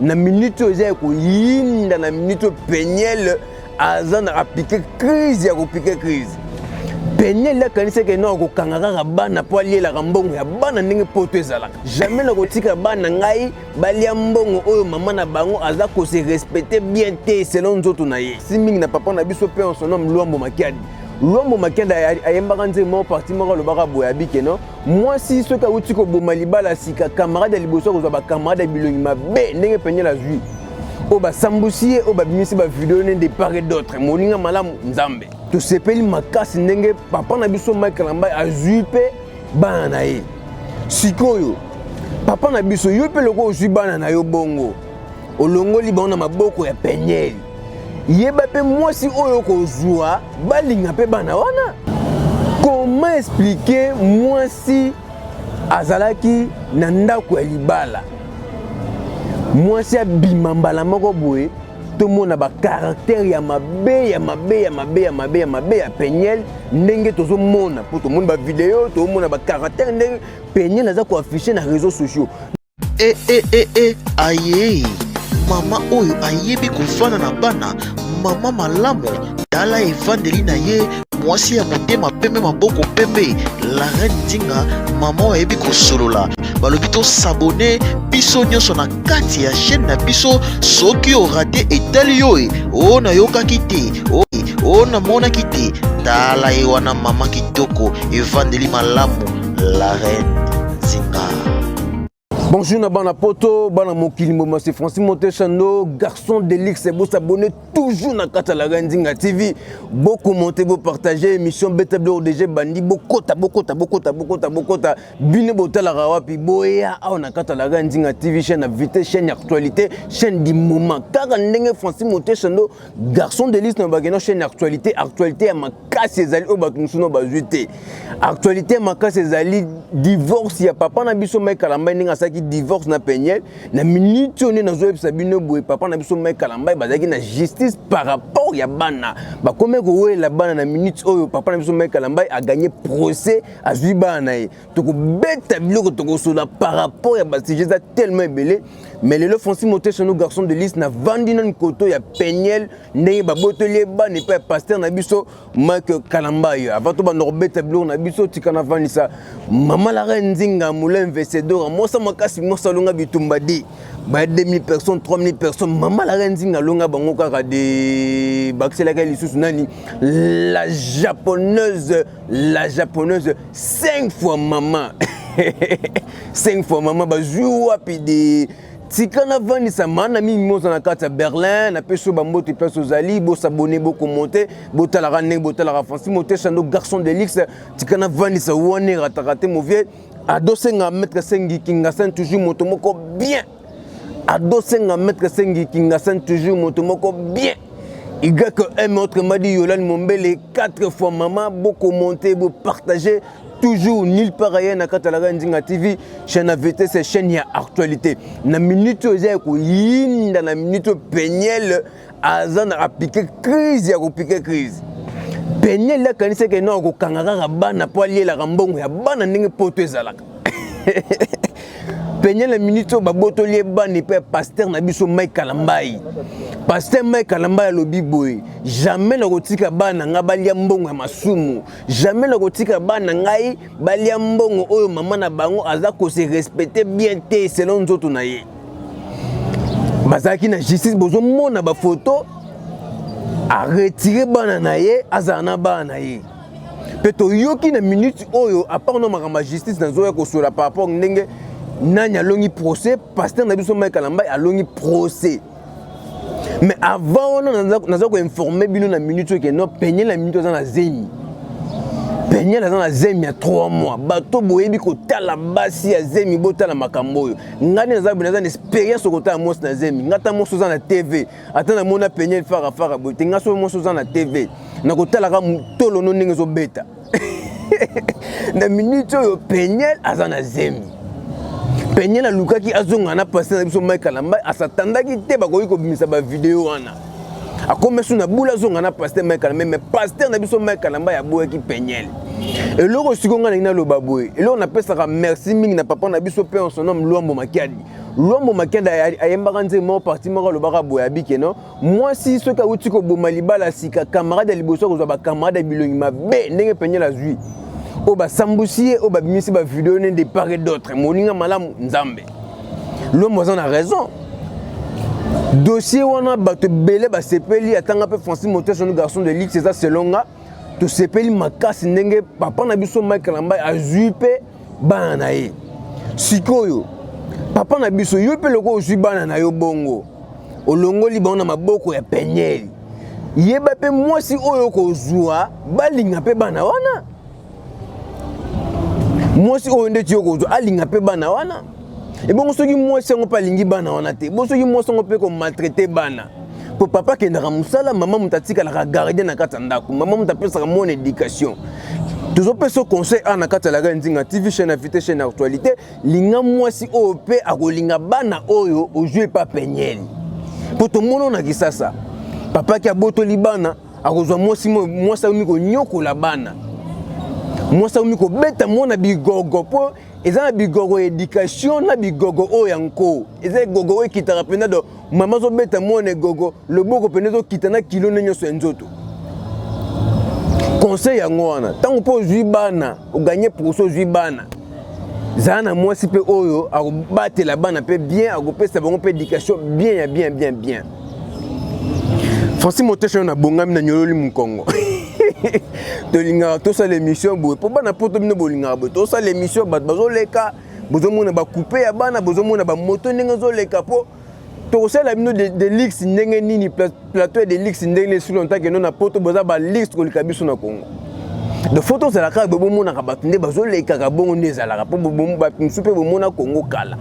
Na minute oyo eza ya koyinda, na minute oyo Peniel aza na apike crise ya kopike crise. Peniel akanisi ke no akokanga kaka bana mpo alielaka mbongo ya bana ndenge poto ezalaka. Jamais nakotika bana ngai balia mbongo oyo mama na bango aza kose respecter bien te selon nzoto na ye. Si mingi na papa na biso mpe en son nom Luambo Makiadi. Luambo Makiadi ayembaka nzembo moko, parti moko alobaka boye, abike no mwasi soki awuti koboma libala sika, camarade ya liboso akozwa bacamarade ya bilongi mabe ndenge Peniel azwi oyo basambusi ye, oyo babimisi bavideo ne de part et d'autre. Moninga malamu Nzambe. Tosepeli makasi ndenge papa na biso Mike Kalambay azwi mpe bana na ye. Sikoyo papa na biso, yo mpe lokola ozwi bana na yo bongo, olongoli bango na maboko ya Peniel, yeba mpe mwasi oyo okozwa balinga mpe bana wana. Comment expliquer mwasi azalaki na ndako ya libala, mwasi abima mbala moko boye, tomona bacaractère ya mabe ya mabe ya mabe ya mabe ya mabe ya Peniel ndenge tozomona, mpo tomoni bavideo, tomona bacaractère ndenge Peniel aza koaffiche na réseaux sociaux. E e e e aye, mama oyo ayebi kofanda na bana, mama malamu, tala evandeli na ye, mwasi ya motema pembe, maboko pembe, la reine Nzinga, mama oyo ayebi kosolola. Balobi tosabone biso nyonso na kati ya chaîne na biso. Soki orate, etali yo e o nayokaki te, o o namonaki te. Tala ye wana, mama kitoko, evandeli malamu, la reine Nzinga. Bonjour na bana poto, bana mokili mboma, c'est Francis Montechando, garçon de luxe. Vous s'abonnez toujours na kati ya la reine Nzinga TV. Bo commenter, bo partager émission Beta Bleu DG Bandi, bokota bokota bokota bokota bokota bino botalaka wapi? Boya awa na kati ya la reine Nzinga TV, chaîne ya vitesse, chaîne ya actualité, chaîne du moment. Kaka ndenge Francis Montechando, garçon de luxe na bakeno chaîne ya actualité, actualité ya makasi ezali oyo bato mosusu bazwi te. Actualité ya makasi ezali divorce ya papa na biso Mike Kalambay, ndenge asalaki divorce na Peniel. Na minute oyo nde nazoyebisa bino boye, papa na biso Mike Kalambay bazalaki na justice par rapport ya bana, bakomi kowela bana. Na minute oyo papa na biso Mike Kalambay agagné procès, azwi bana na ye. Tokobeta biloko, tokosola par rapport ya basujet eza tellement ebele. Mais lelo Francis Motesano, garçon de liste, navandi nani koto ya Peniel, ndenge babotoli ye bana epai ya pasteur na biso Mike Kalambay. Avant tobanda kobeta biloko na biso, tika navandisa mama la reine Nzinga Moulin Vesedora, mwasa makasi, mwasa alonga bitumba di ba 2000 personnes, 3000 personnes. Mama la reine Nzinga alonga bango kaka de bakiselaka lisusu nani, la japonaise, la japonaise, 5 fois mama, 5 fois mama, bazwi wapi de. Tika navandisa mana mingi moza na kati ya Berlin. Napesi oyo bambote place ozali. Bosabone, bokomonte, botalaka ndenge botalaka Francis Moteshando, garçon de luxe. Tika navandisa wana, erataka te. Movie adosenga maître Sengi Kingasan, toujours moto moko bien. Adosenga maître Sengi Kingasan, toujours moto moko bien. YM, autrement dit Yolande Mombele, quatre fois maman. Bokomonte, bopartage toujours nulle part ailleurs na kati ya la Nzinga TV, chaîne ya vitesse, chaîne ya actualité. Na minute oyo eza ya koyinda, na minute oyo Peniel aza na apike crise ya kopike crise. Peniel akanisi ke no akokanga kaka bana mpo alielaka mbongo ya bana ndenge poto ezalaka. Peniel, na minute oyo babotoli ye bana epai ya pasteur na biso Mike Kalambay. Pasteur Mike Kalambay alobi boye: jamais nakotika bana nga balia mbongo ya masumu, jamais nakotika bana ngai balia mbongo oyo mama na bango aza kose respecter bien te selon nzoto na ye. Bazalaki na justice, bozomona bafoto. Aretire bana na ye, azala na bana na ye. Mpe toyoki na minute oyo, apart no makambo ya justice, nazoya kosola par rapport ndenge nani alongi procès. Pasteur na biso Mike Kalambay alongi procès, mais avant wana naza koinforme bino na minute oyo ke no Peniel na minute aza na zemi. Peniel aza na zemi ya 3 mois. Bato boyebi kotala basi ya zemi, botala makambo oyo. Ngai nde naza na expérience kotala mwasi na zemi. Ngai ata mwasi oza na TV, ata namona Peniel farafara boye te. Ngai soki mwasi oza na TV, nakotalaka tolono ndenge ezobeta. Na minute oyo Peniel aza na zemi. Peniel alukaki azonga na pasteur na biso Mike Kalambay, asatandaki te bakoki kobimisa bavideo wana. Akomi so na bula azonga na pasteur Mike Kalambay, mais pasteur na biso Mike Kalambay aboyaki Peniel. Eloko sikoyo ngai nalingi naloba boye, eloko napesaka merci mingi na papa na biso mpe en son nom Luambo Makiadi. Luambo Makiadi ayembaka nzembo moko parti moko alobaka boye abike no mwasi soki awuti koboma libala sika camarade ya liboso akozwa ba camarade ya bilongi mabe ndenge Peniel azwi oyo basambusi ye oyo babimisi ba video ne de part et d'autre moninga malamu Nzambe. Luambo aza na raison. Dossier wana bato ebele basepeli atanga mpe Francis Moteso garçon de luxe eza selon nga tosepeli makasi ndenge papa na biso Mike Kalambay azwi mpe bana na ye. Sikoyo papa na biso yo mpe lokola ozwi bana na yo bongo olongoli bango na maboko ya Peniel, yeba mpe mwasi oyo okozwa balinga mpe bana wana. Mwasi oyo ndeti yo okozwa alinga mpe bana wana. Ebongo soki mwasi yango mpe alingi bana wana te, bo soki mwasi yango mpe komaltraite bana po papa akendaka mosala, mama moto atikalaka gardien na kati ya ndako, mama moto apesaka mwana éducation. Tozopesa conseil a na kati ya la Nzinga TV, chaîne invité, chaîne actualité. Linga mwasi oyo mpe akolinga bana oyo ozwi epa Peniel, po tomona na Kisasa papa ki abotoli bana, akozwa mwasi, mwasi akomi konyokola bana, mwasi akomi kobeta mwana bigogo, po eza na bigogo ya éducation na bigogo oyo ya nko, eza egogo oyo ekitaka mpenza do mama azobeta mwana egogo, loboko mpenza ezokita na kilo nde nyonso ya nzoto. Conseil yango wana, ntango mpo ozwi bana, oganye procès, ozwi bana, zala na mwasi mpe oyo akobatela bana mpe bien, akopesa bango mpe éducation bien ya bien bien bien. Francis Motesho na bongami na nyololi mukongo. Tolingaka tosala émission boye mpo bana poto bino bolingaka boye tosala émission, bato bazoleka, bozomona bakupe ya bana, bozomona bamoto ndenge ezoleka, mpo tokosala bino de luxe ndenge nini, plateau ya de luxe ndenge nini sur longtemps kendo na poto boza ba luxe koleka biso na Congo. Donc faut tozala kaka boye, bomonaka bato nde bazolekaka bongo nde ezalaka, mpo bato mosusu mpe bomona Congo kala.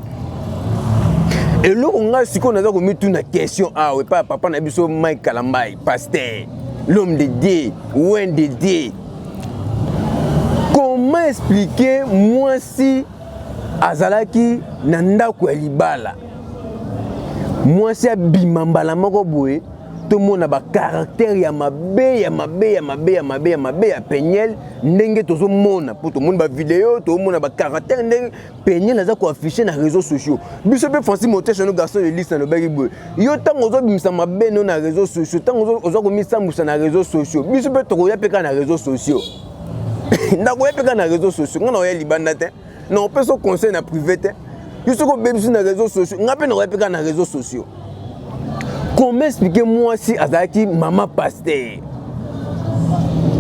Eloko ngai sikoyo naza komituna question awa epai ya papa na biso Mike Kalambay, pasteur, l'homme de Dieu, oint de Dieu, comment expliquer mwasi azalaki na ndako ya libala, mwasi abima mbala moko boye, tomona ba caractère ya mabe ya mabe ya mabe ya mabe ya mabe ya Peniel ndenge tozomona, po tomoni ba video, tomona ba caractère ndenge Peniel aza koaffiche na réseaux sociaux. Biso mpe Francis Motesha no garçon de liste alobaki boye, yo ntango ozobimisa mabe no na réseaux sociaux, ntango oza komisambwisa na réseaux sociaux, biso mpe tokoya mpe kaka na réseaux sociaux. Nakoya mpe kaka na réseaux sociaux, ngai nakoya libanda te, nakopesa conseil na privé te. Yo soki obebisi na réseaux sociaux, ngai mpe nakoya mpe kaka na réseaux sociaux. Comment expliquer mwasi azalaki mama pasteur,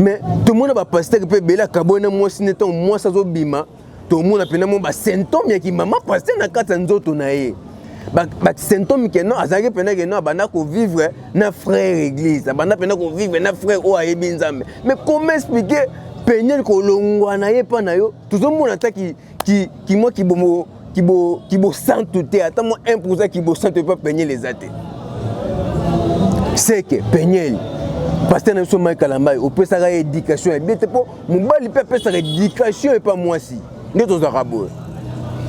mais tomona bapasteur mpe ebele akabwani na mwasi nde ntango mwasi azobima, tomona mpena mo basymptôme ya kimama pasteur na kati ya nzoto na ye, basymptôme ke non azalaki mpena ke non abanda kovivre na frère église, abanda mpena kovivre na frère oyo ayebi Nzambe. Mais comment expliquer Peniel kolongwa na ye mpa na yo, tozomona ata kimwa kibomo kibosantu te, ata mwa 1% kibosantu epa Peniel eza te. Seke Peniel, pasteur na biso Mike Kalambay, opesaka ye éducation ya bien te, mpo mobali mpe apesaka éducation epa mwasi nde tozalaka boye,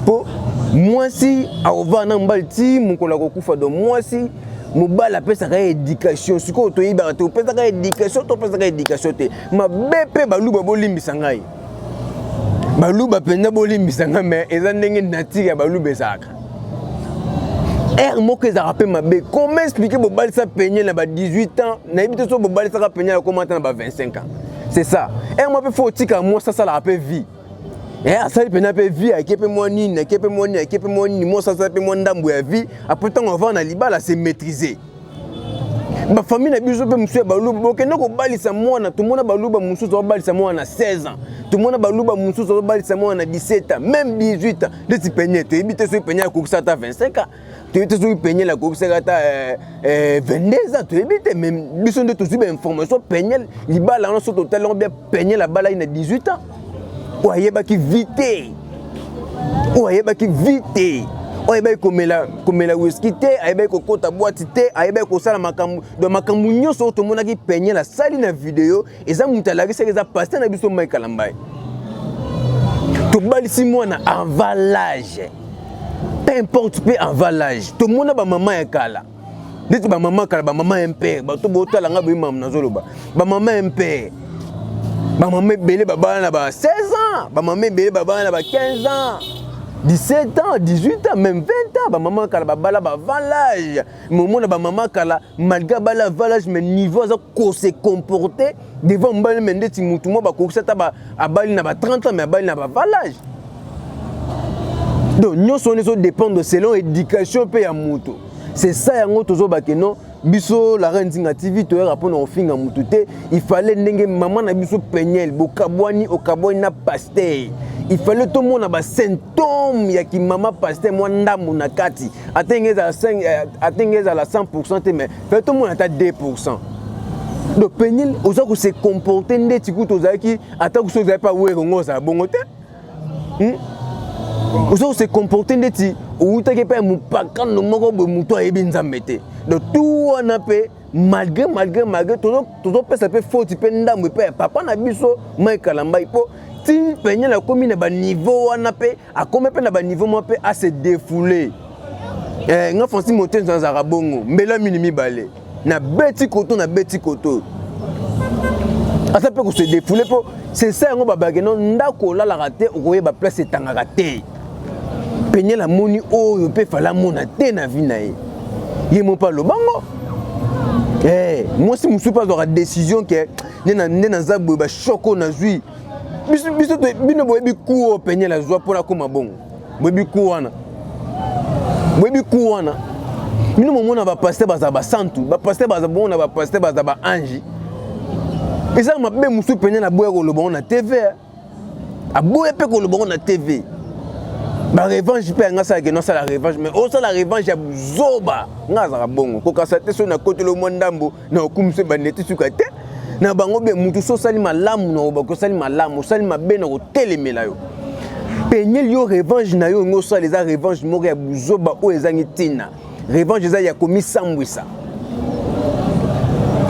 mpo mwasi akovanda na mobali ti mokolo akokufa. Donc mwasi, mobali apesaka ye éducation. Sikoyo toyebaka te opesaka éducation to opesaka éducation te. Mabe mpe baluba bolimbisa ngai, baluba mpenza bolimbisa ngai, mais eza ndenge nature ya baluba ezalaka. Aire moko ezalaka mpe mabe. Comment expliquer bobalisa Peniel na ba 18 ans? Nayebi te so bobalisaka Peniel akoma ata na ba 25 ans. C'est ça, aire moko mpe faut otika mwasi asalaka mpe vie. Asali mpena mpe vie, ake mpe mwa nini, ake mpe mwa nini, ake mpe mwa nini, mwasi asala mpe mwa ndambo ya vie. Après ntango avant na libala se maîtriser. Bafamille na biso mpe mosusu ya baluba bokende kobalisa mwana, tomona baluba mosusu azobalisa mwana na 16 ans, tomona baluba mosusu azobalisa mwana na 17 ans, même 18 ans. Ndeti Peniel, toyebi te soki Peniel akokisa ata 25 ans, toyebi te soki Peniel akokisaka ata 22 ans, toyebi te. Mais biso nde tozwi bainformation, Peniel libala wana so totali yango bien, Peniel abalaki na 18 ans, oyo ayebaki vie te, oyo ayebaki vie te, oyo ayebaki komela komela whisky te, ayebaki kokota boîte te, ayebaki kosala makambo. Donc makambo nyonso oyo tomonaki Peniel asali na video, eza moto alakisaki, eza pasteur na biso Mike Kalambay. Tobalisi mwana avant l'âge, peu importe mpe avant l'âge. Tomona bamama ya kala, ndeti bamama kala, bamama ya mpere, bato botala nga boye, mama nazoloba bamama ya mpere. Bamama ebele babala na ba 16 ans, bamama ebele babala na ba 15 ans, 17 ans, 18 ans, même 20 ans. Bamama kala babala ba avant l'âge. Momona bamama kala malgré abala avant l'âge, mais niveau aza ko se comporter devant mobali, mais ndeti mutu moko bakokisa ata abali na ba 30 ans, mais abali na ba avant l'âge. Donc nyonso wana ezodépendre selon éducation mpe ya moto. C'est ça yango tozobake non. Biso la Reine Nzinga TV toyaka mpona kofinga motu te. Il fallait ndenge mama na biso Peniel bokabwani, okabwani na pasteur, il fallait tomona basymptôme ya kimama pasteur mwa ndambo na kati, atenge ezala 100 te, mais fallait tomona ata 2. Donc Peniel oza kose comporter ndeti kutu ozalaki, ata soki ozali pa werongo ozala bongo te. Oza kose comporter ndeti owutaki mpe ya mopakano moko boye, moto ayebi Nzambe te. Donc tout wana mpe malgré tozopesa mpe faute mpe ndambo mpe ya papa na biso Mike Kalambai, mpo ti Peniel akomi na baniveau wana, mpe akomi mpe na baniveau moko mpe ase défoulé. Nga Francis Motenzo azalaka bongo, mbela mini mibale nabeti koto, nabeti koto, aza mpe kose défoulé, mpo c'est ça yango babake no ndako olalaka te, okoyeba place etangaka te. Peniel amoni oyo mpe fala amona te na vie na ye, ye mo mpe alobango. Mwasi mosusu mpe azwaka décision ke nde naza boye, bachoc oyo nazwi biso bino boyebi ku oyo Peniel azwa mpona koma bongo, boyebi ku wana, boyebi ku wana. Bino momona bapasteur baza basantu, bapasteur baza bongo na bapasteur baza baange. Eza mabe mosusu Peniel aboya koloba ngo na TV, aboya mpe koloba ngo na TV. Barevanche mpe yanga asalaka, no asala revanche, mais osala revanche ya buzoba. Nga azalaka bongo kokasa te. Soki nakoteli mwa ndambo na okumisa baneti suka te na bango be mutu. So osali malamu na obaki osali malamu, osali mabe na kotelemela yo. Peniel, yo revanche na yo yango osala eza revanche moko ya buzoba oyo ezangi ntina. Revanche eza ya komisambwisa.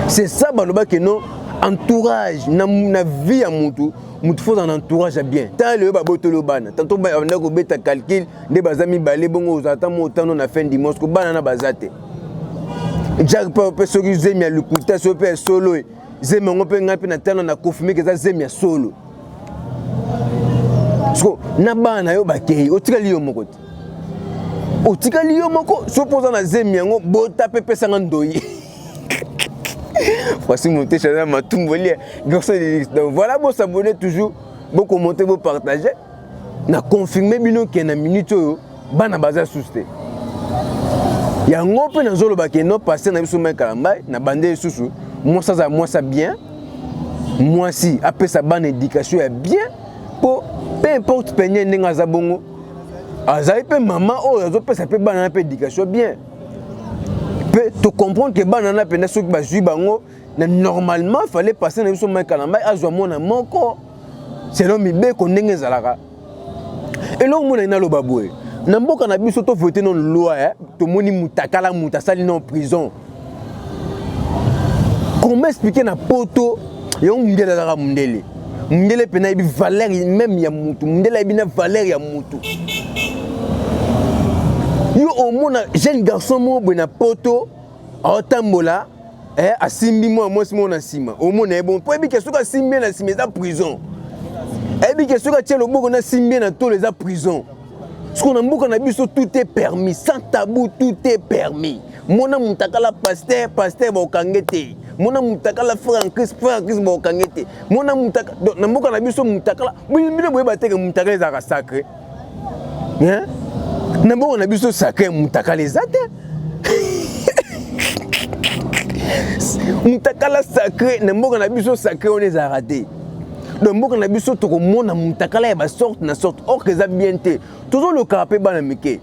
C'est ça balobaki no entourage na vie ya mutu. Mutu faut na entourage ya bien. Tala lelo babotoli bana, tanto banda kobeta calcul nde baza mibale bongo, ozala ata mo otano na fin du mois ko bana na baza te. Jack mpe soki zemi ya lukuta, soki mpe ya solo zemi yango mpe, ngai mpe na tano na confirme ke eza zemi ya solo. Siko na bana na yo bakei, otikali yo moko te, otikali yo moko. So mpo oza na zemi yango, bota mpe pesanga ndoi. Voici monté Chanel Matumboli, garçon de luxe. Donc voilà, vous s'abonner toujours, vous commenter, vous partager. Na confirmer bino ke na minute oyo bana baza susu te. Yango mpe nazoloba ke no pasteur na biso Mike Kalambai na bande lisusu mwasi azala mwasi bien, mwasi apesa bana éducation ya bien, mpo peu importe Peniel ndenge aza bongo, azali mpe mama oyo azopesa mpe bana na mpe éducation bien, mpe tocomprendre ke bana na mpenza soki bazwi bango na normalement fallait passer na biso Mike Kalambai azwa mwana moko selon mibeko ndenge ezalaka. Eloko mona naloba boye, na mboka na biso tovote non loi, tomoni mutakala mutu asali non prison. Comment expliquer na poto yango mundele azalaka mundele, mundele mpena ayebi valeur même ya mutu, mundele ayebi na valeur ya mutu. Yo omona jeune garçon moko boye na poto aotambola, asimbi mwa mwasi moko na nsima, omona ye bongo mpo ayebi ke soki asimbi ye na nsima eza prison, ayebi ke soki atie loboko na asimbi ye na tolo eza prison. Soki na mboka na biso tout est permis, sans tabou, tout est permis. Mona mutakala pasteur, pasteur baokange te. Mona mutakala frère en Christ, frère en Christ baokange te. Mona mutaka na mboka na biso mutakala, bino boyeba te ke mutakala ezalaka sacré, hein? Na mboka na biso sacré mutakala eza te. Mutakala sacré na mboka na biso, sacré wana ezalaka te. Donc mboka na biso tokomona mutakala ya basorte na sorte, or eza bien te. Tozolokaka mpe bana mike,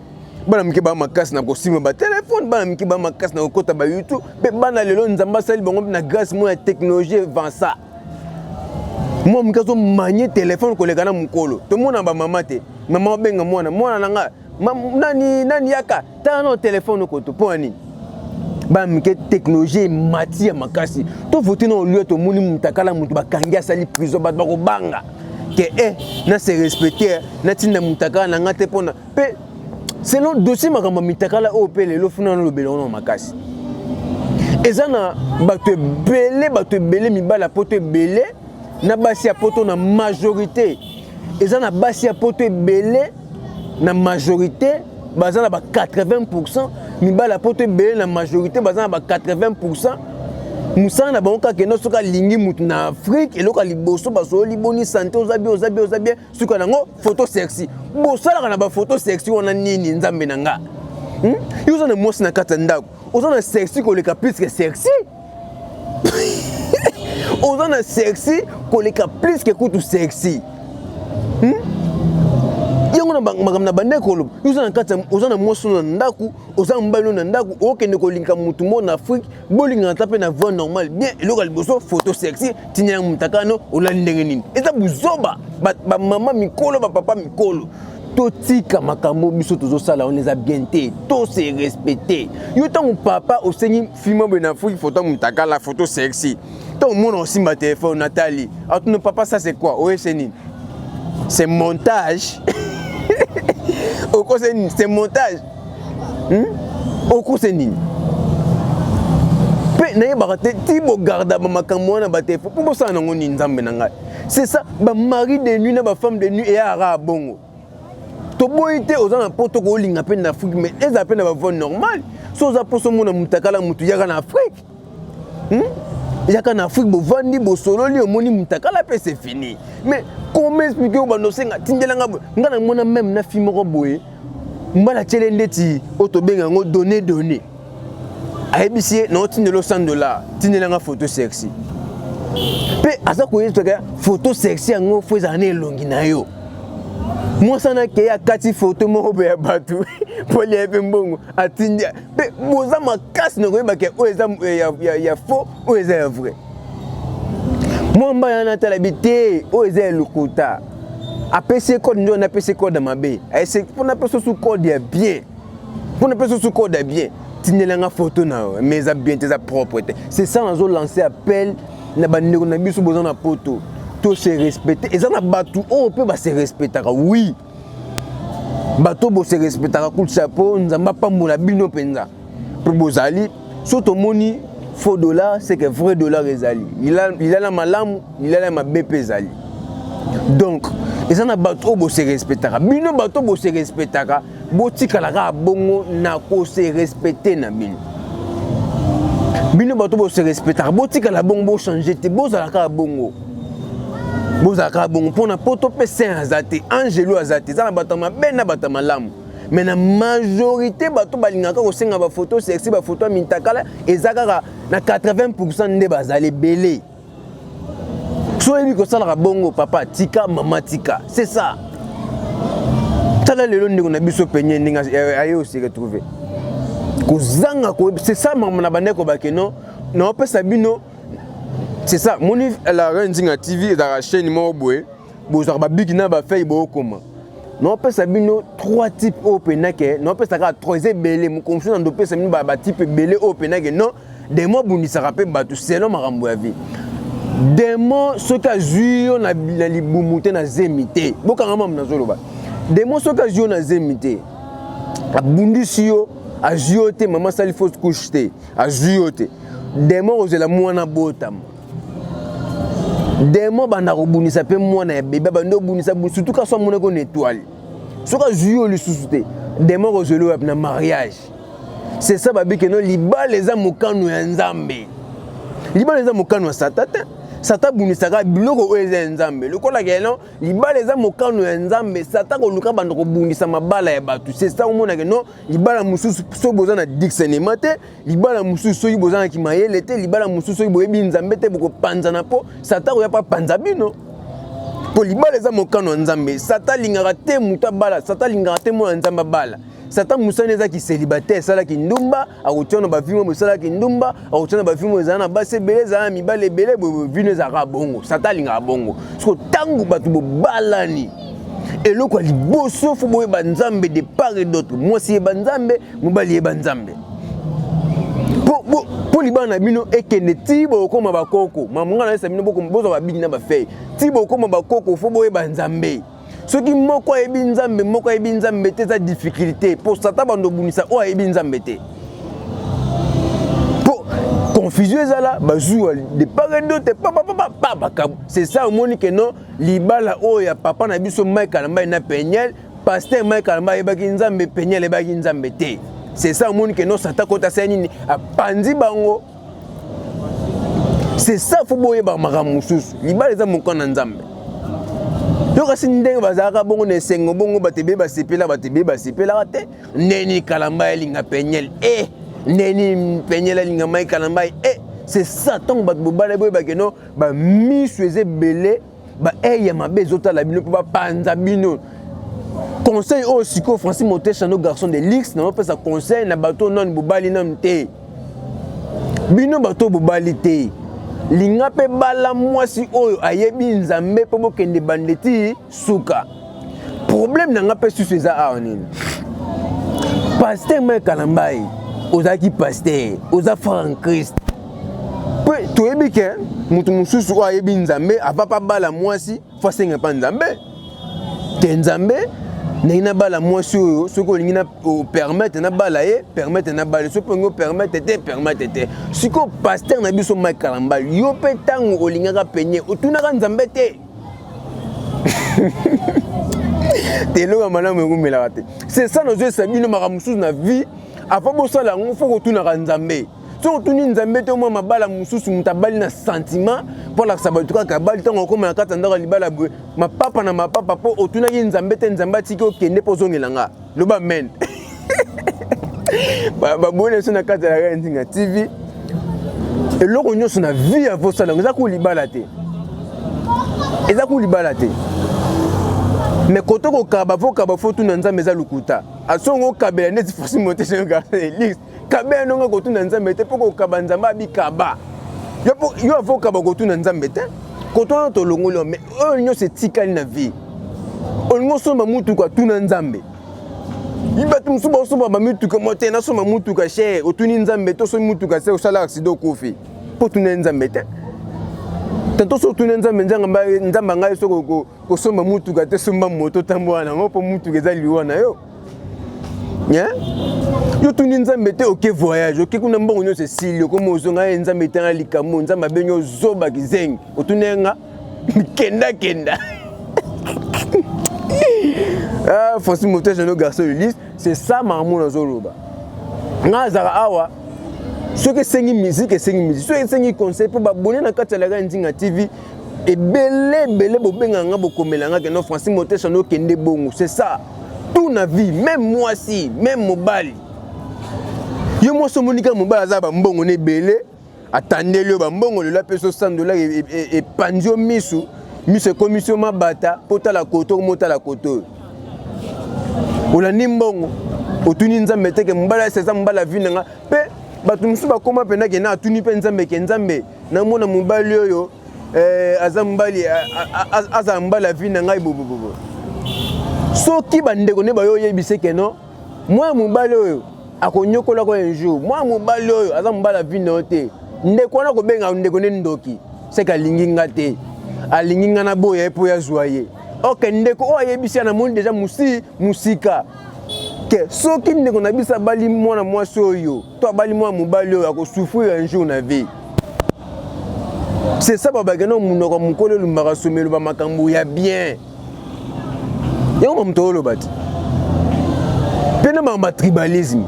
bana mike baa makasi na kosimba batelefone, bana mike baa makasi na kokɔta bayoutube. Mpe bana lelo Nzambe asali bango na grâce moko ya technologie avança, mwa moke azomanye telefone koleka na mokolo. Tomona bamama te, mama obenga mwana, mwana na nga nani nani, yaka tala na telefone okoto. Mpo ya nini? Bana mike technologie emati ya makasi. Tovote na olia, tomoni mutakala moto bakangi asali prison, bato bakobanga ke e na se respecte, natinda mutakala na nga te. Mpona mpe selon dossier makambo ya mitakala oyo mpe lelo funa nalobela wana makasi, eza na bato ebele, bato ebele, mibali ya poto ebele. na basi ya poto na majorité. Eza na basi ya poto ebele na majorité baza na ba 80%, mibali ya poto ebele na majorité baza na ba 80%. Mosala na bango kaka eno, soki alingi motu na Afrique, eloko ya liboso basololi: "Boni santé? Oza bien? Oza bien? Oza bien?" Suka nango photo sexy. Bosalaka na bafoto sexy wana nini? Nzambe na nga, Yo oza na mwasi na kati ya ndako, oza na sexy koleka plus que sexy, oza na sexy koleka plus que kutu sexy, Yango na makambo na bande koloba, yo oza na kati, oza na mwasi na ndako, oza mobali na ndako, okende kolinga motu moko na Afrique, bolingana ata mpe na voie normale bien, eloko ya liboso photo sexy, tina ya motakano olali ndenge nini? Eza buzoba. Bamama mikolo, bapapa mikolo, totika makambo biso tozosala wana, eza bien te. Tose respecte. Yo ntango papa osengi filme boye na Afrique, photo motakala, photo sexy, ntango mona osimba telefone natali, atuna: "Papa, ça c'est quoi?" Oyese nini? C'est montage. Okose nini? C'est montage, Okose nini? Mpe nayebaka te ti bogarda bamakambo wana batelefone mpo bosala nango nini? Nzambe na ngai, c'est ça, bamari de nuit na bafemme de nuit eyaka bongo. Toboyi te, oza na poto, kolinga mpe na Afrique, mais ezala mpe na bavoie normale. So oza mposo omona mutakala mutu, yaka na Afrique, Yaka na Afrique, bovandi, bosololi, omoni mutakala mpe c'est fini. Mais comment expliquer oyo bando osenga tindelanga boye? Nga namona même na fille moko boye, mbala tiele ndeti oyo tobenga yango donné donné, ayebisi ye: "Naotindela 100 dollar, tindelanga photo sexy." Mpe aza koyebisaka photo sexy yango fo ezala na elongi na yo. Mwasi wana akei, akati foto moko boye ya bato mpo lia mpe mbongo, atindi. Mpe boza makasi na koyebaka oyo eza ya faux, oyo eza ya vrai. Mwa mbala wana atala bi te, oyo eza ya lokuta. Apesi ye code nde wana, apesi ye code ya mabe. Ayese mpona apesa su code ya bien, mpona apesa su code ya bien: "Tindelanga photo na yo, mais eza bien te, eza propre te." C'est ça, nazolancer appel na bandeko na biso boza na poto, to se respecte. Eza na bato oyo mpe base respectaka, oui, bato bose respectaka, coup de chapeau, Nzambe apambola bino mpenza. Mpe bozali so tomoni faux dollar, c'est que vrai dollar ezali lilala malamu, lilala mabe mpe ezali. Donc eza na bato oyo bose respectaka. Bino bato bose respectaka, botikala kaka bongo na kose respecte na bino. Bino bato bose respectaka, botikala bongo, bochange te, bozala kaka bongo, bozala kaka bongo. Mpona poto mpe saint aza te, angelo aza te. Eza na bato ya mabe na bato ya malamu, mais na majorité bato balingaka kosenga bafoto sexy, bafoto ya mintakala, eza kaka na 80 nde bazali ebele. So oyebi kosalaka bongo, papa tika, mama tika, c'est ça. Tala lelo ndeko na biso penye ndenge aye ose retrouve kozanga. C'est ça makambo na bandeko bakeno naopesa bino. C'est ça, moni La Reine Nzinga TV ezalaka chaîne moko boye, bozwaka babiki na bafeuille, bookoma. Naopesa bino trois types oyo mpena ke naopesa kaka trois, eza ebele. Mokomosu na ndopesa bino batype ebele oyo mpena ke non, démon abundisaka mpe bato selon makambo ya vie. Démon soki azwi yo na libumu te, na zemi te, bokanga mamu nazoloba, démon soki azwi yo na zemi te, abundisi yo, azwi yo te, mama asali fausse couche te, azwi yo te, démon kozela mwana botama, démon banda kobundisa mpe mwana ya bebe, bandi obundisa, surtout ka so amonaki na étoile. Soki azwi yo lisusu te, démon kozwela oyo na mariage. C'est ça, babike no, libala eza mokano ya Nzambe, libala eza mokano ya Satan te. Satan abunisaka biloko oyo eza ya Nzambe. Lokola keno libala eza mokano ya Nzambe, Satan koluka banda kobundisa mabala ya bato. C'est ça, omonake no, libala mosusu soki boza na discernement te, libala mosusu soki boza na kimayele te, libala mosusu soki boyebi Nzambe te, bokopanzana, mpo Satan koya mpo apanza bino, mpo libala eza mokano ya Nzambe. Satan alingaka te moto abala, Satan alingaka te mwana Nzambe abala. Satan mosani ezaki célibataire, esalaki ndumba, akotia na bavimo, esalaki ndumba, akotia na bavimo, ezala na basi ebele, ezala na mibali ebele, vino ezalaka bongo. Satan alingaka bongo. Siko ntango bato bobalani, eloko ya liboso fo boyeba Nzambe de part et d'autre. Mwasi yeba Nzambe, mobali yeba Nzambe, mpo libala na bino ekende ti bokóma bakoko. Mamonga nayesa bino, bozwa babiki na bafeuille, ti bokóma bakoko, fo boyeba Nzambe. Soki moko ayebi Nzambe, moko ayebi Nzambe te, eza difficulté, mpo Satan bando obundisa oyo ayebi Nzambe te, mpo Confusion ezala bazuwa de part et d'autre, papapapa bakabo. C'est ça omoni ke non, libala oyo ya papa na biso Mike Kalambay na Peniel, pasteur Mike Kalambay ayebaki Nzambe, Peniel ayebaki Nzambe te. C'est ça omoni ke non, Satan kota asali nini, apanzi bango. C'est ça, faut boyeba makambo mosusu. Libala eza mokano na Nzambe. Yo kasi ndenge bazalaka bongo na esengo bongo, bato ebele basepela, bato ebele basepelaka te. Ndeni Kalambay alinga Peniel, e ndeni Peniel alinga Mike Kalambay, e c'est ça. Ntango bato bobala, boyebake no bamisu eza ebele, baeye ya mabe ezotala bino mpo bapanza bino. Conseil oyo sikoyo, Francis Moteshano, garçon de luxe, nazopesa conseil na bato oyo nanu bobali nanu te. Bino bato oyo bobali te, linga mpe bala mwasi oyo ayebi Nzambe mpo bokende bandeti suka. Problème na nga mpe susu eza awa nini? Pasteur Mike Kalambay, ozalaki pasteur, oza frère en Christ, mpe toyebi ke moto mosusu oyo ayebi Nzambe ava mpa bala mwasi, fo asenga mpa Nzambe te: Nzambe, ndenge nabala mwasi oyo, soki olingi na opermettre nabala ye, permettre nabala, soki olingi opermettre te, permettre te. Sikoyo pasteur na biso Mike Kalambay, yo mpe ntango olingaka Peniel, otunaka Nzambe te? Te, eloko ya malamu ekumelaka te. C'est ça, nazoyesa bino makambo mosusu na vie, avant bosala yango, fo kotunaka Nzambe. Soki otuni Nzambe te, omwa mabala mosusu, moto abali na sentiment mpo alakisa bato kaka abali. Ntango okóma na kati ya ndako ya libala boye, mapapa na mapapa, mpo otunaki Nzambe te. Nzambe atiki, okende mpo ozongela nga. Loba amen. Baboyi na biso na kati ya Nzinga TV. Eloko nyonso na vie ya vosala yango, eza ku libala te, eza ku libala te. Mais koto kokaba, fo kaba, fo tuna Nzambe. Eza lokuta asongo okabela neti Francis Motesha Elix kabela ndongo kotuna Nzambe te mpo kokaba. Nzambe abikaba yo, yo avo okaba kotuna Nzambe te. Koto wana tolongoli yo, mais oyo nyonso etikali na vie, olingi osomba mutuka, tuna Nzambe. Bato mosusu baosomba bamituka mo te, nasomba mutuka cher, otuni Nzambe te, osombi mutuka se osala accident, okufi mpo otuni Nzambe te. Tanto so otuni Nzambe, Nzambe ngai soki kosomba mutuka te, somba moto, tambola nango, mpo mutuka eza liwa na yo. Yo tuni Nzambe te, oke voyage, oke kuna, mbongo nyonso esili, okoma ozonga ye, Nzambe etanga likambo, Nzambe abengi ozoba kizengi, otuni ye nga kenda kenda. Ah, Francis Motege no, garçon Ulysse, c'est ça makambo nazoloba. Nga azalaka awa, soki esengi musique, esengi musique, soki esengi conseil, mpo babone na kati ya Laka Nzinga TV ebele ebele, bobengaka nga, bokomela nga kendo Francis Motesha nokende bongo. C'est ça, tout na vie, même mwasi, même mobali. Yo mwasi, omoni kaka mobali aza bambongo na ebele, atandeli yo bambongo, lelo apesi yo 100 dollar, epanzi yo misu, miso ekomisi yo mabata, mpo tala koto, motala koto oyo olandi mbongo, otuni Nzambe te ke mobali asi aza mobali avi na nga. Mpe bato mosusu bakóma mpenza ke na atuni mpe Nzambe ke Nzambe, namona mobali oyo aza mobali, azala mobali avi na ngai bobobobo. Soki bandeko nde bayo oyebise ke non, mwana mobali oyo akonyokolaka un jour, mwana mobali oyo aza mobali avi na yo te, ndeko wana kobenga ndeko nde ndoki, seke alingi nga te, alingi nga na boya ye mpo ya zwa ye. Ok, ndeko oyo ayebisi ya namoni deja mosi mosika ke soki ndeko na biso abali mwana mwasi oyo to abali mwana mobali oyo, akosouffrir un jour na vie. C'est ça, babake no monoko mokolo elumbaka somelo, bamakambo ya bien yango mamoto oloba te, mpe na makambo ya tribalisme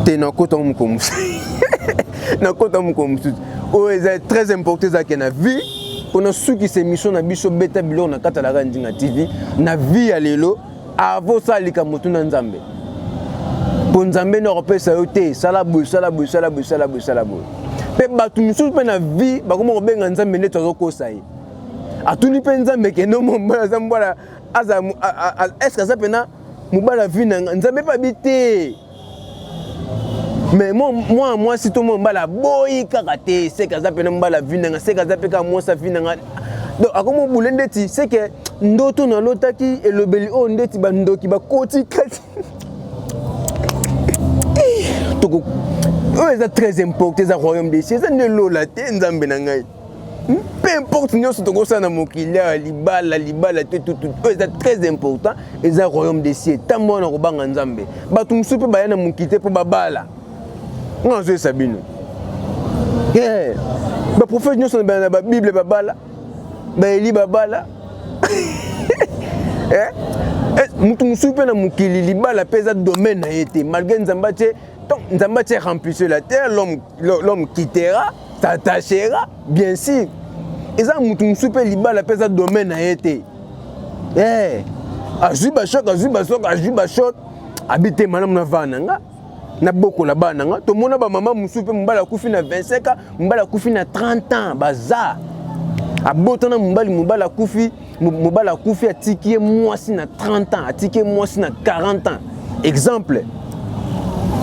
te. Nakota mokolo mosusu, nakota mokolo mosusu. Oyo eza très important, ezalaki na vie mpona sukisa émission na biso Beta Biloko na kati ya Laka Ndinga TV. Na vie ya lelo, avo osala likambo, tuna Nzambe, mpo Nzambe nde akopesa yo te: sala boye, sala boye, sala boye, sala boye, sala boye. Mpe bato mosusu mpe na vie bakoma kobenga Nzambe nde tozokosa ye. Atuni mpe Nzambe kende mobali aza mbwala aza, est-ce aza mpena mobali avi na nga? Nzambe mpe abi te, mais mwana mwasi to mwana mobali aboyi kaka te, seke aza mpena mobali avi na nga, seke aza mpe kaka mwasi avi na nga. Donc akomi obule ndeti seke ndoto nalotaki, elobeli oyo ndeti bandoki bakoti kati. Toko oyo eza très important, eza royaume des cieux, eza nde lola te. Nzambe na ngai, peu importe nyonso tokosala na mokili ya libala, libala te, tutu oyo eza très important, eza royaume des cieux. Ntango wana kobanga Nzambe, bato mosusu mpe baya na mokili te mpo babala. Nga nazoyesa bino, Yeah. Baprofete nyonso na babible babala, baeli babala. Eh? Eh, moto mosusu mpe na mokili libala mpe eza domaine na ye te malgré nzambe atie nzambe atie remplisse la terre, l'homme quittera, s'attachera, bien sûr. Eza moto mosusu mpe libala mpe eza domaine na ye te. Eh, azwi bashok, azwi bashok, azwi bashok, abi te malamu na vana na nga, nabokola bana na nga. Tomona bamama mosusu mpe mobali akufi na 25 ans, mobali akufi na 30 ans, baza abotana mobali, mobali akufi, mobali akufi, atiki ye mwasi na 30 ans, atiki ye mwasi na 40 ans, exemple.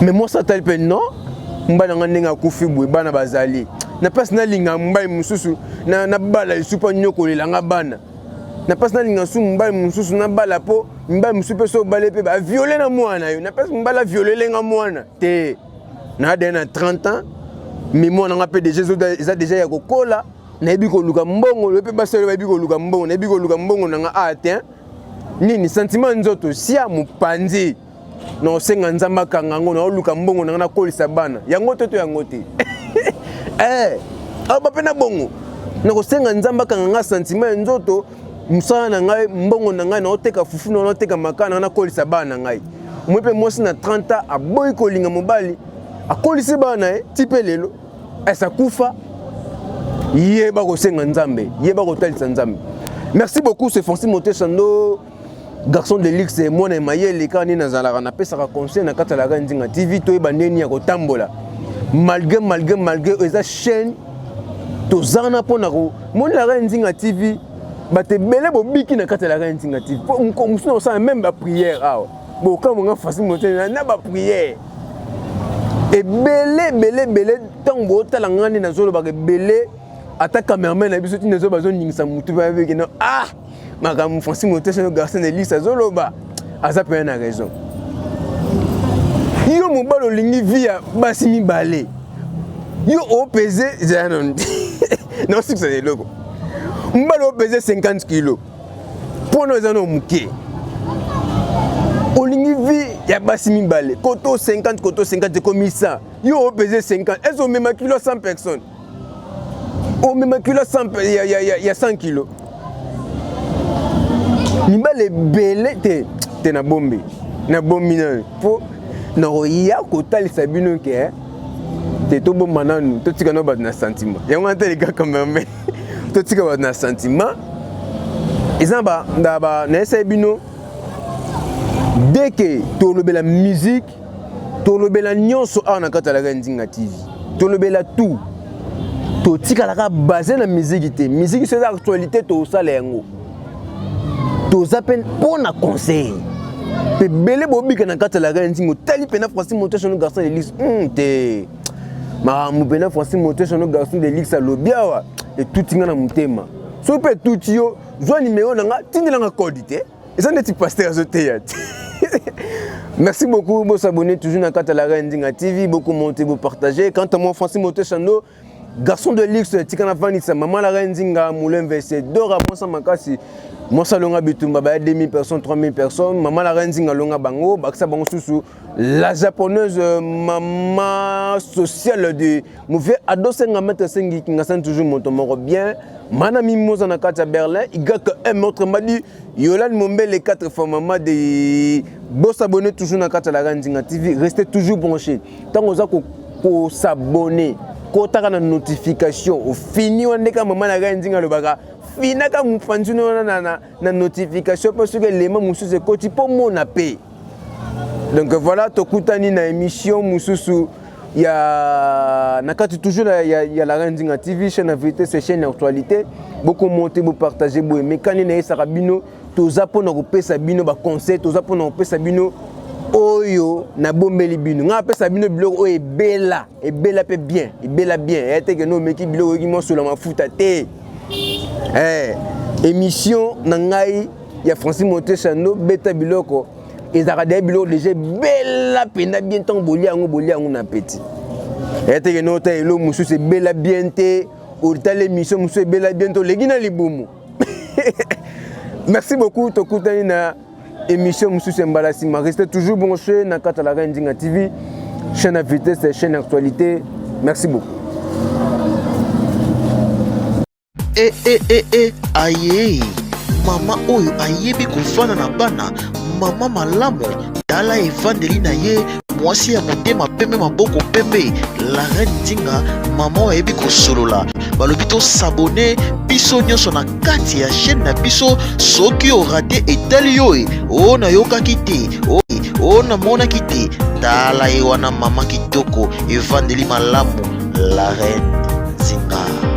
Mais mwasi atali mpe non, mobali na nga ndenge akufi boye, bana bazali na place, nalinga mobali mosusu, nabala lisusu mpo anyokolela nga bana, na place nalinga su mobali mosusu nabala, mpo mobali mosusu mpe so obale mpe baviole na mwana yo, na place mobali aviolele nga mwana te, naadaya na 30 ans, mais mwana nga mpe deja eza deja ya kokola, nayebi koluka mbongo, yo mpe basi oyo bayebi koluka mbongo, nayebi koluka mbongo na nga a te nini, sentiment nzoto sia mopanzi na osenga Nzambe akanga yango, na oluka mbongo na nga nakolisa bana yango te to yango te. Eh, aloba mpe na bongo, nakosenga Nzambe akanga nga sentiment ya nzoto, mosala na ngai, mbongo na ngai, naoteka fufu na naoteka makala na ngai, nakolisa bana na ngai. Omoi mpe mwasi na 30 ans aboyi kolinga mobali, akolisi bana na ye ti mpe lelo ese akufa. Yeba kosenga Nzambe, yeba kotalisa Nzambe. Merci beaucoup, c'est Francis Motesando, garçon de luxe, mwana ya mayele. Kaka nde nazalaka napesaka conseil na kati ya Laka Nzinga TV, toyeba ndeni ya kotambola malgré malgré malgré eza chaîne toza na mpona komoni Laka Nzinga TV. Bato ebele bobiki na kati ya Laka Nzinga TV, mosusu na kosala même baprière awa, bokamwanga Francis Motene na baprière ebele ebele ebele. Ntango botala nga nde nazolobaka ebele, ata cameraman na biso ntina ezo bazoningisa motu mpe abekeno, ah, makambo Francis Motesano, garçon de luxe, azoloba aza mpenza na raison. Yo mobali olingi vie ya basi mibale, yo opese ezala nano naosukisa na eloko. Mobali opese 50 kilo mpona eza na moke, olingi vie ya basi mibale, koto 50, koto 50, ekomi 100. Yo opese 50, ese omema kilo 100 personnes, omema kilo 100 ya 100 kilo mibale ebele te te. Nabombi, nabombi nanu mpo nakoya kotalisa bino ke te. Tobomba nanu, totika no bato na sentiment yango wana te. Kaka mame, totika bato na sentiment. Eza nayesai bino dès que tolobela musique, tolobela nyonso awa na kati ya Laka Nzinga TV, tolobela tout. Totikalaka base na musique te. Musique so eza actualité, tosala yango. Toza mpe mpo na conseil mpe ebele bobika na kati ya Laka Nzinga. Otali mpena Francis Motesono, garçon de luxe, te makambo mpena Francis Motesono, garçon de luxe, alobi awa etuti nga na motema. Soki mpe etuti yo, zwa nimero na nga, tindelanga code te, eza neti pasteur azoteya te. Merci beaucoup, bosabonner toujours na kati ya La Reine Ndinga TV, bokommente, bopartager. Quant à moi, Francis Moteshando, garçon de luxe, tika nafandisa mama La Reine Ndinga Moulin Dora, mwasa makasi, mwasa longa bitumba baya 2000 personnes, 3000 personnes. Mama La Reine Ndinga longa bango, bakisa bango susu. La japonaise, mama sociale de mauvais adosenga, maître Sengi Kingasan, toujours moto moko bien. Mana Mimosa na kati ya Berlin, YM, autrement dit Yolande Mombele, quatre fois maman de. Bosabonner toujours na kati ya La Nzinga TV, restez toujours branché. Ntango oza kosabonner, kotaka na notification, ofini wana ndeka mama na ngai Nzinga alobaka, finaka mopanzi wana na notification, mpo soki elema mosusu ekoti mpo mona mpe. Donc voilà, tokutani na émission mosusu ya na kati toujours ya La Reine Nzinga TV, chaîne ya vérité, c'est chaîne actualité. Bokomonte, bopartage, boye mekani nayesaka bino. Toza mpona kopesa bino baconseil, toza mpona kopesa bino oyo nabombeli bino. Ngai apesa bino biloko oyo ebela, ebela mpe bien, ebela bien. Eya te ke no omeki biloko oyoki mosola mafuta te. Émission na ngai ya Francis Moteshando, beta biloko, ezalaka deya biloko deja ebela mpenza bien. Ntango bolia yango, bolia yango na appétit. Eya te ke no ota elo mosusu ebela bien te, otala émission mosusu ebela bien te, oleki na libumu. Merci beaucoup, tokutani na émission mosusu ya mbala nsima. Restez toujours branché na kati ya La Reine Ndinga TV, chaîne à vitesse, chaîne actualité. Merci beaucoup. E e e e aye mama oyo ayebi kofanda na bana, mama malamu, tala evandeli na ye, mwasi ya motema pembe, maboko pembe, la reine Nzinga, mama oyo ayebi kosolola. Balobi tosabone biso nyonso na kati ya chaîne na biso. Soki orate etali yo e, o nayokaki te, o, o namonaki te, tala ye wana mama kitoko, evandeli malamu, la reine Nzinga.